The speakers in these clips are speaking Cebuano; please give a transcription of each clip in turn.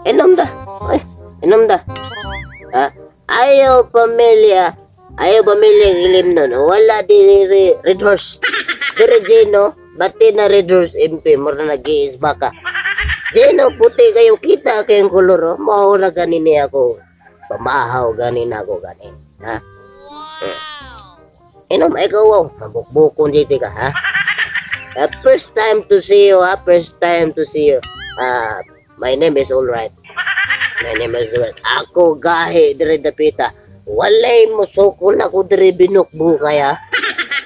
Inom da. Ay, inom da. Ha? Ayaw pamilya. Ayaw pamilya ilim nun. Wala di Red Horse. Dire Gino, bati na Red Horse MP, mura nag-iis baka. Gino, puti kayo, kita kayong kolor. Oh. Mao na ganin niya ako. Pamahaw ganin ako ganin. Ha? Wow. Inom, ikaw, wow. Mabukbukon dito ka, ha? First time to see you, ha? First time to see you. My name is Alright. My name is Alright. Ako gahi dire dapita. Walay mo sukol ako dire binukbukay, ha?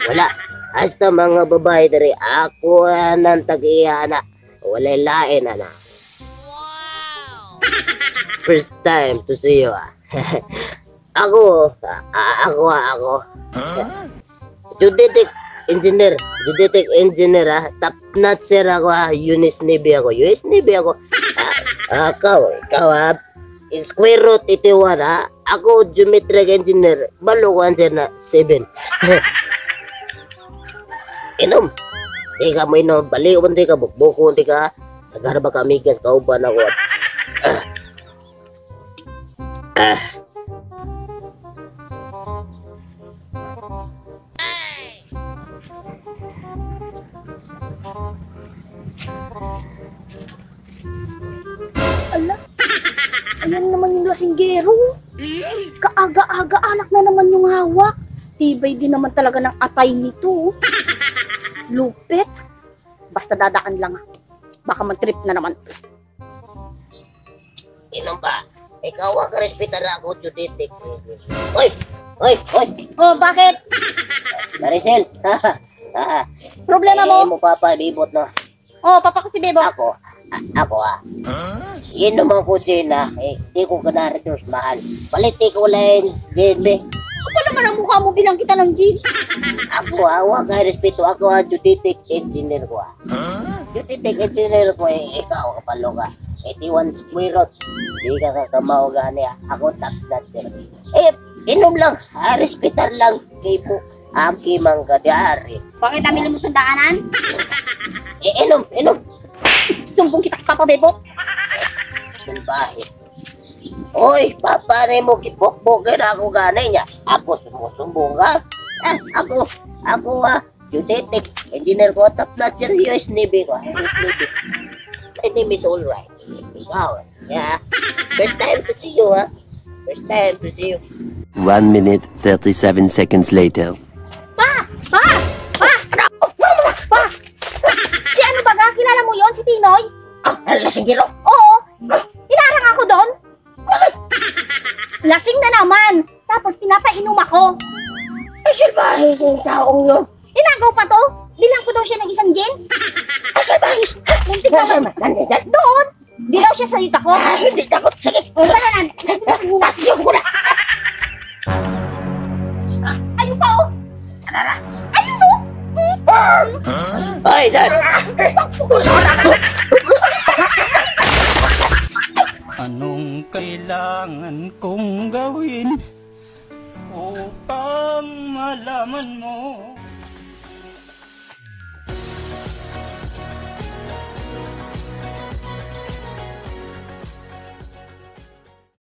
Wala. Hasta mga babae dire ako nang tag-iya na. Walay lain ana. Wow. First time to see you, ha? Ako, ako, ako. Huh? Geodetic engineer, geodetic engineer, ha? Top notch sir ako, ha? US Navy ako, US Navy ako. Ikaw, ha? Square root 81, ha? Ako, geometric engineer, balo ko answer na 7. Inom. Di ka mo inom, baliw, di ka, bukbuko, di ka. Nagharba ka, amigas, kauban ako. Ala, ayan naman yung lasinggero. Kaaga-aga, alak na naman yung hawak. Tibay din naman talaga ng atay nito. Lupit. Basta dadaan lang ako. Baka mag-trip na naman to. Inom ba? Ikaw ang karespita na ako, Juditik. Oy! Oy! Oy! Oh, bakit? Maricel! Problema mo? Mo papa, bibot no. Oh, papa ko si Bebo. Ako, ako ah. Yun naman ko, Gina. Eh, di ko ganari Diyos mahal. Palit ko lang, Gin, be. Kapal naman ang mukha mo, bilang kita ng gin. Ako ah, huwag ka respeto. Ako ah, geodetic engineer ko ah. Geodetic engineer ko eh, ikaw kapalo ka. 81 square root. Di ka kakamao gani ah. Ako top notch sir. Eh, inom lang. Ah, respetar lang. Kay po, aki mang kadyari. Bakit dami lumutong daanan? Eh, inom, inom. Sumbong kita kay Papa Bebot. Sulbahe. Oy, papa ni mo, gibokbokin ako gani niya. Ako sumusumbong ka. Ah, ako, ako ah, geodetic engineer ko, top notch sir, US Navy ko. US Navy. My name is Alright. Ikaw, yeah. First time to see you, ha? First time to see you. 1 minute, 37 seconds later. Pa! Pa! Pa! Pa! Si ano ba ga? Kilala mo yon? Si Tinoy? Ah, lasinggero? Oo. Inarang ako doon. Lasing na naman. Tapos pinapainom ako. Ay, salbahe yung taong yun. Inagaw pa to? Bilang ko daw siya ng isang gin. Ay, salbahe! Muntik na mas... Doon! Di daw siya sa yuta ko. Ah, hindi takot. Sige. O, tara na. Ayun ko na. Ayun pa, oh. Ayun, oh. Ay, dad. Anong kailangan kong gawin upang malaman mo?